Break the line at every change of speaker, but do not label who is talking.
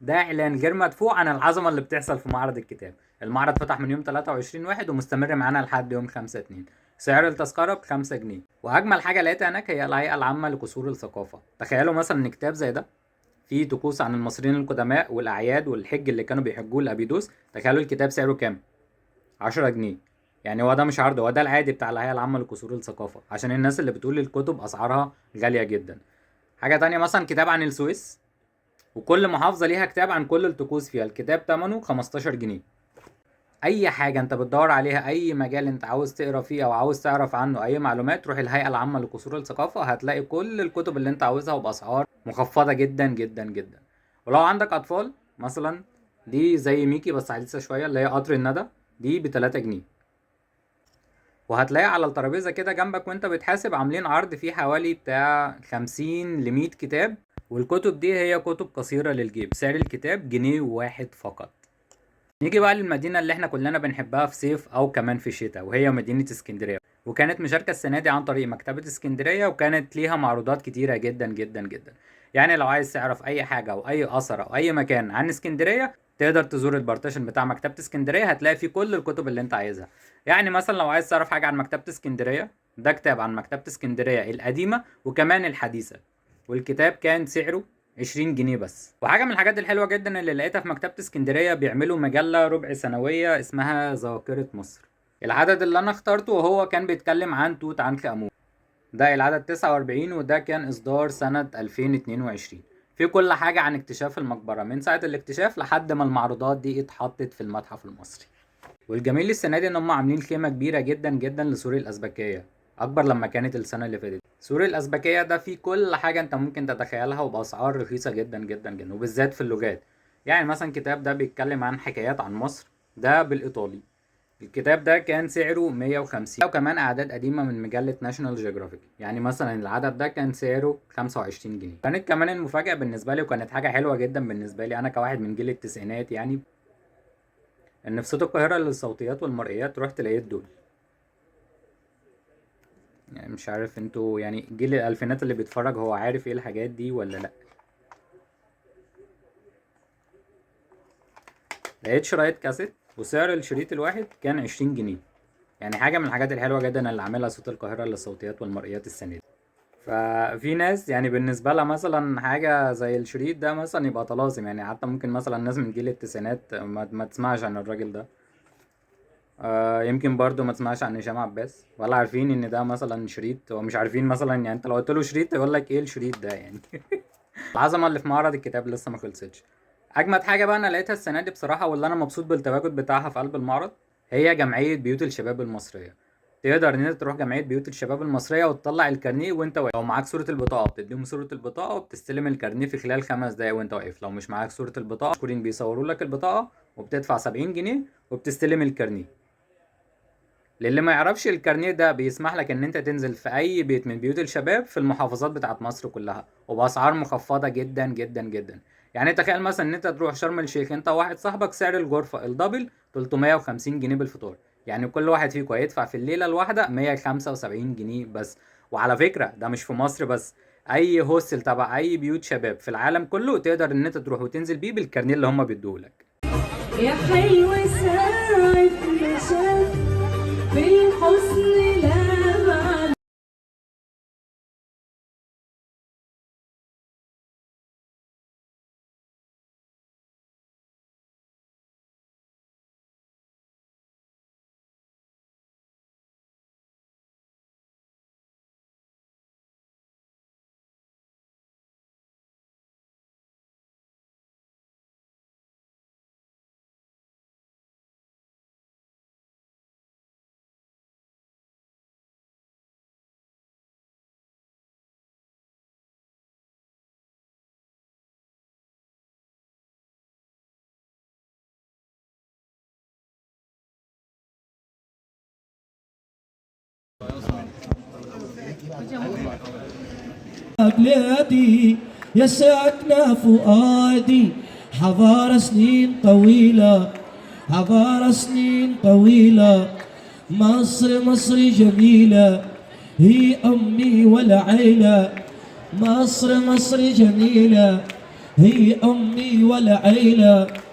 ده اعلان غير مدفوع عن العظمة اللي بتحصل في معرض الكتاب. المعرض فتح من يوم 23/1 ومستمر معانا لحد يوم 5/2. سعر التذكرة ب5 جنيه. واجمل حاجة لقيتها هناك هي الهيئة العامة لقصور الثقافة. تخيلوا مثلا ان كتاب زي ده فيه طقوس عن المصريين القدماء والاعياد والحج اللي كانوا بيحجوه لابيدوس، تخيلوا الكتاب سعره كام؟ 10 جنيه. يعني هو ده مش عرض، هو ده العادي بتاع الهيئة العامة لقصور الثقافة، عشان الناس اللي بتقول الكتب أسعارها غالية جدا. حاجة تانية مثلا كتاب عن السويس، وكل محافظة ليها كتاب عن كل الطقوس فيها، الكتاب تمنه 15 جنيه. أي حاجة أنت بتدور عليها، أي مجال أنت عاوز تقرا فيه أو عاوز تعرف عنه أي معلومات، روح الهيئة العامة لقصور الثقافة، هتلاقي كل الكتب اللي أنت عاوزها وبأسعار مخفضة جدا جدا جدا. ولو عندك أطفال مثلا، دي زي ميكي بس حديثة شوية اللي هي قطر الندى، دي ب3 جنيه. وهتلاقي على الترابيزة كده جنبك وانت بتحاسب عاملين عرض فيه حوالي بتاع 50 ل100 كتاب، والكتب دي هي كتب قصيرة للجيب، سعر الكتاب جنيه واحد فقط. نيجي بقى للمدينة اللي احنا كلنا بنحبها في صيف او كمان في شتاء، وهي مدينة اسكندرية. وكانت مشاركة السنة دي عن طريق مكتبة اسكندرية، وكانت ليها معروضات كتيرة جدا جدا جدا. يعني لو عايز تعرف اي حاجة او اي اثر او اي مكان عن اسكندرية، تقدر تزور ال partition بتاع مكتبة اسكندرية، هتلاقي فيه كل الكتب اللي انت عايزها. يعني مثلا لو عايز تعرف حاجة عن مكتبة اسكندرية، ده كتاب عن مكتبة اسكندرية القديمة وكمان الحديثة، والكتاب كان سعره 20 جنيه بس. وحاجة من الحاجات الحلوة جدا اللي لقيتها في مكتبة اسكندرية، بيعملوا مجلة ربع سنوية اسمها ذاكرة مصر. العدد اللي انا اخترته وهو كان بيتكلم عن توت عنخ امون، ده العدد 49، وده كان اصدار سنة 2022. في كل حاجة عن اكتشاف المقبرة من ساعة الاكتشاف لحد ما المعروضات دي اتحطت في المتحف المصري. والجميل السنة دي ان هم عاملين خيمة كبيرة جدا جدا لسور الأزبكية، اكبر لما كانت السنة اللي فاتت. سور الأزبكية ده فيه كل حاجة انت ممكن تتخيلها وبأسعار رخيصة جدا جدا جدا، وبالذات في اللغات. يعني مثلا كتاب ده بيتكلم عن حكايات عن مصر، ده بالإيطالي، الكتاب ده كان سعره 150. وكمان أعداد قديمة من مجلة ناشونال جيوغرافيك، يعني مثلا العدد ده كان سعره 25 جنيه. كانت كمان المفاجأة بالنسبة لي، وكانت حاجة حلوة جدا بالنسبة لي أنا كواحد من جيل التسعينات، يعني إن في صوت القاهرة للصوتيات والمرئيات رحت لقيت دول. يعني مش عارف انتوا يعني جيل الألفينات اللي بيتفرج هو عارف ايه الحاجات دي ولا لأ. لقيت شرايط كاسيت، وسعر الشريط الواحد كان 20 جنيه. يعني حاجة من الحاجات الحلوة جدا اللي عاملها صوت القاهرة للصوتيات والمرئيات السنة دي. ففي ناس يعني بالنسبة لها مثلا حاجة زي الشريط ده مثلا يبقى طلاسم، يعني حتى ممكن مثلا ناس من جيل التسعينات ما تسمعش عن الراجل ده، يمكن برضو ما تسمعش عن هشام عباس، ولا عارفين ان ده مثلا شريط، ومش عارفين مثلا يعني انت لو قلت له شريط يقول لك ايه الشريط ده يعني. العظمة اللي في معرض الكتاب لسه ما خلصتش. اجمد حاجة بقى انا لقيتها السنة دي بصراحة، واللي انا مبسوط بالتواجد بتاعها في قلب المعرض، هي جمعية بيوت الشباب المصرية. تقدر ان انت تروح جمعية بيوت الشباب المصرية وتطلع الكارنيه وانت واقف. لو معاك صورة البطاقة بتديهم صورة البطاقة وبتستلم الكارنيه في خلال 5 دقايق وانت واقف. لو مش معاك صورة البطاقة مشكورين بيصوروا لك البطاقة، وبتدفع 70 جنيه وبتستلم الكارنيه. للي ما يعرفش، الكارنيه ده بيسمح لك ان انت تنزل في اي بيت من بيوت الشباب في المحافظات بتاعت مصر كلها، وباسعار مخفضة جدا جدا جدا. يعني تخيل مثلا ان انت تروح شرم الشيخ انت وواحد صاحبك، سعر الغرفة ال double 350 جنيه بالفطار، يعني كل واحد فيكم هيدفع في الليلة الواحدة 175 جنيه بس. وعلى فكرة ده مش في مصر بس، اي hostel تبع اي بيوت شباب في العالم كله تقدر ان انت تروح وتنزل بيه بالكارنيه اللي هم بيدوهولك.
يا حلو ساعة ما شاف بالحسن لمع.
بلادي يا ساكنة فؤادي، حضارة سنين طويلة، حضارة سنين طويلة، مصر مصر جميلة، هي أمي والعيلة، مصر مصر جميلة، هي أمي والعيلة.